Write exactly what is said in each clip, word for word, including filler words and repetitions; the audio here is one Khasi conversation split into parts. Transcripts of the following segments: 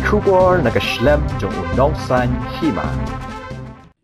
Khubor na ka shlem jong u Nongsaiñ Hima.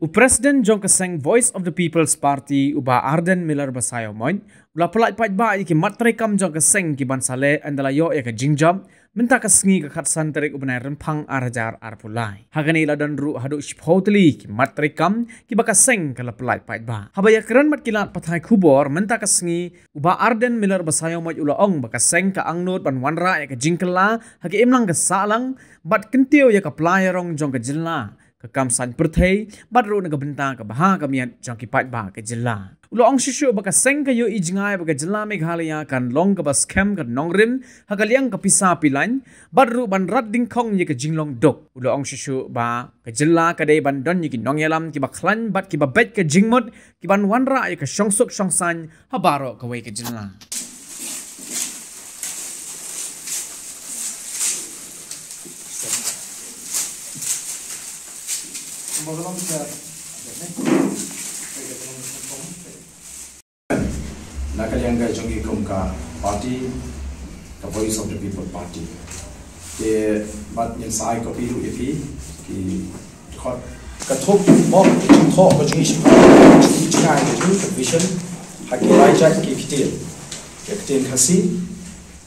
U President jong ka seng Voice of the People's Party, u Bah Ardent Miller Basaiawmoit, u la pyllait paidbah ïa ki mat treikam jong ka seng kiban sa leh ynda la ïoh ïa ka jingjop mynta ka sngi, ka khatsan tarik u bnai Rymphang ar hajar arphew lai. Ha kane la don ruh haduh shiphew tylli ki mat treikam kiba ka seng ka la pyllait paidbah. Haba ïakren bad ki lad pathai khubor mynta ka sngi, u Bah Ardent Miller Basaiawmoit u la ong ba ka seng ka angnud ban wanrah ïa ka jingkylla ha ka imlang ka sahlang bad kyntiew ïa ka pla ïarong jong ka jylla, ka kam saiñ pyrthei bad ruh na ka bynta ka bha ka miat jong ki paidbah ka jylla. U la ong shuh shuh ba ka seng ka ïohi jngai ba ka jylla Meghalaya kan long kaba skhem ka nongrim ha ka liang ka pisa pilaiñ bad ruh ban rat dyngkhong ïa ka jinglong duk. U la ong shuh shuh ba ka jylla ka dei ban don ïa ki nongïalam kiba khlaiñ bad kiba beit ka jingmut kiban wanrah ïa ka shongsuk shongsaiñ ha baroh kawei ka jylla. Na ka liang ka jong ngi kum ka party, ka Voice of the People Party. Te bad ngin sa ai copy ruh ïa phi ki record. Ka thup bok ka jingthoh ka jong ngi, shi ka jingthoh ka jong ngi, ka vision ha ki lai jait ki ktien. Ka ktien Khasi,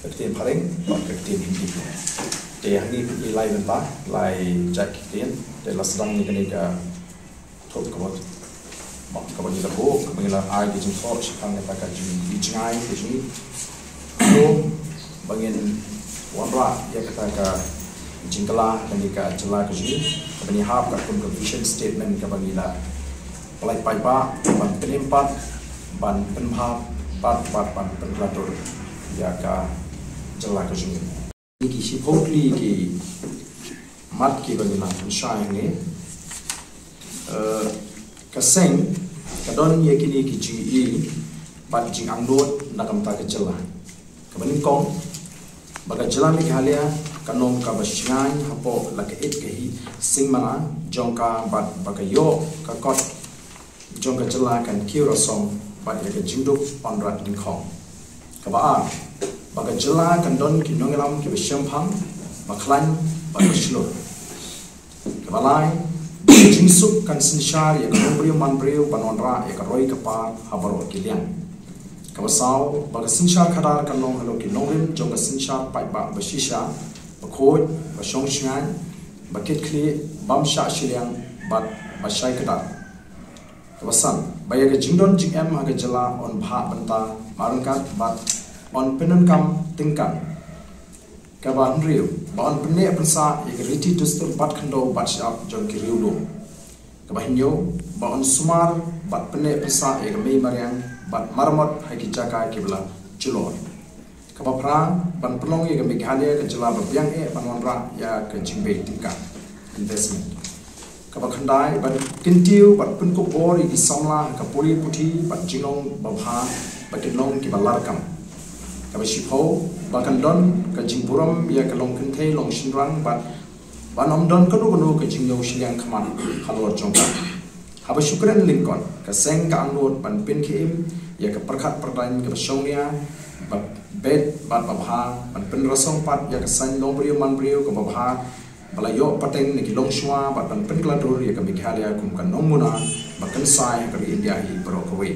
ka ktien Phareng bad ka ktien Hindi. Te hangne ngi lai bynta, lai jait ki ktien. Te la sdang ïa kane ka thup kaba, kaba ngi la buh, kaba ngi la ai ka jingthoh shaphang kata ka jingïohi jngai ka jong ngi. Ba ngin wanrah ïa kata ka jingkylla kane ka jylla ka jong ngi, kaba ngi hap katkum ka vision statement kaba ngi la pyllait paidbah ban pynim pat, ban pynbha pat, ban pynkylla dur ïa ka jylla ka jong ngi. Ki shiphew tylli ki mat kiba ngi la pynshai hangne. Eh, ka seng ka don ïa kine ki jingïohi bad jingangnud na ka bynta ka jylla. Kaba nyngkong, ba ka jylla Meghalaya kan long kaba shngaiñ hapoh la ka ïit ka hi singmana jong ka bad ba ka ïoh ka kot jong ka jylla kan kiew rasong bad ïa ka jingduk ban rat dyngkhong. Kaba ar, ba ka jylla kan don ki nongïalam kiba shemphang, ba khlaiñ bad ba shlur. Kaba lai, ba ka jingsuk kan synshar ïa ka nongbriew manbriew ban wanrah ïa ka roi ka par ha baroh ki liang. Kaba saw, ba ka synshar khadar kan long halor ki nongrim jong ka synshar paidbah ba shisha, ba khuid, ba shong shngaiñ, ba kit khlieh, bym shah shiliang bad ba shai kdar. Kaba san, ba ïa ka jingdon jingem ha ka jylla yn bha bynta marryngkat bad yn pyndonkam tyngkan. Kaba hynriew, ba yn pynneh pynsah ïa ka riti dustur bad khyndew bad shyiap jong ki riewlum. Kaba hynñiew, ba yn sumar bad pynneh pynsah ïa ka mei mariang bad maramot ha ki jaka kiba la julor. Kaba phra, ban pynlong ïa ka Meghalaya ka jylla ba biang eh ban wanrah ïa ka jingbei tyngka, investment. Kaba khyndai, ban kyntiew bad pynkup bor ïa ki samla ha ka pule puthi bad jinglong babha ba kin long kiba larkam. Kaba shiphew, ba kan don ka jingburom ïa ka long kynthei long shynrang bad ban ym don kano kano ka jingñiew shiliang khmat halor jong ka. Haba shu kren lyngkot, ka seng ka angnud ban pynkhie im ïa ka pyrkhat pyrdaiñ kaba shongnia, ba beit bad ba bha, ban pynrasong pat ïa ka saiñ longbriew manbriew kaba bha, ba la ïoh pateng na ki longshuwa bad ban pynkylla dur ïa ka Meghalaya kum ka nongmuna ba kynsai ha ka ri India hi baroh kawei.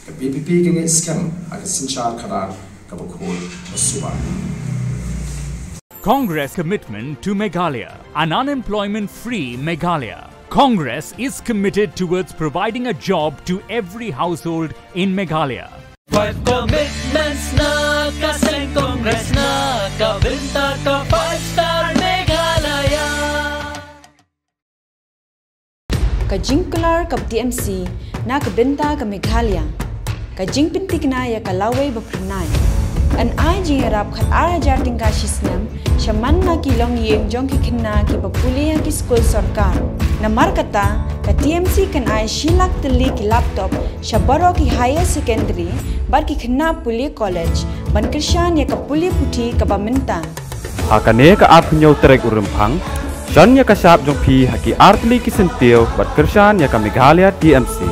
Ka P P P ka ngeit skhem ha ka synshar khadar kaba khuid ba suba. Congress commitment to Meghalaya, an unemployment-free Meghalaya. Congress is committed towards providing a job to every household in Meghalaya. Five commitments na ka seng Congress na ka bynta ka five star Meghalaya. Ka jingkular kaba T M C na ka bynta ka Meghalaya. Ka jingpynthikna ïa ka lawei ba phyrnai. Yn ai jingïarap khatar hajar tyngka shi snem sha man la ki longïing jong ki khynnah kiba pule ha ki skul sorkar. Namar kata, ka T M C kan ai shi lak tylli ki laptop sha baroh ki higher secondary bad ki khynnah pule college ban kyrshan ïa ka pule puthi kaba mynta. Ha kane ka arphew hynñiew tarik u Rymphang, shon ïa ka shap jong phi ha ki artylli ki syntiew bad kyrshan ïa ka Meghalaya T M C.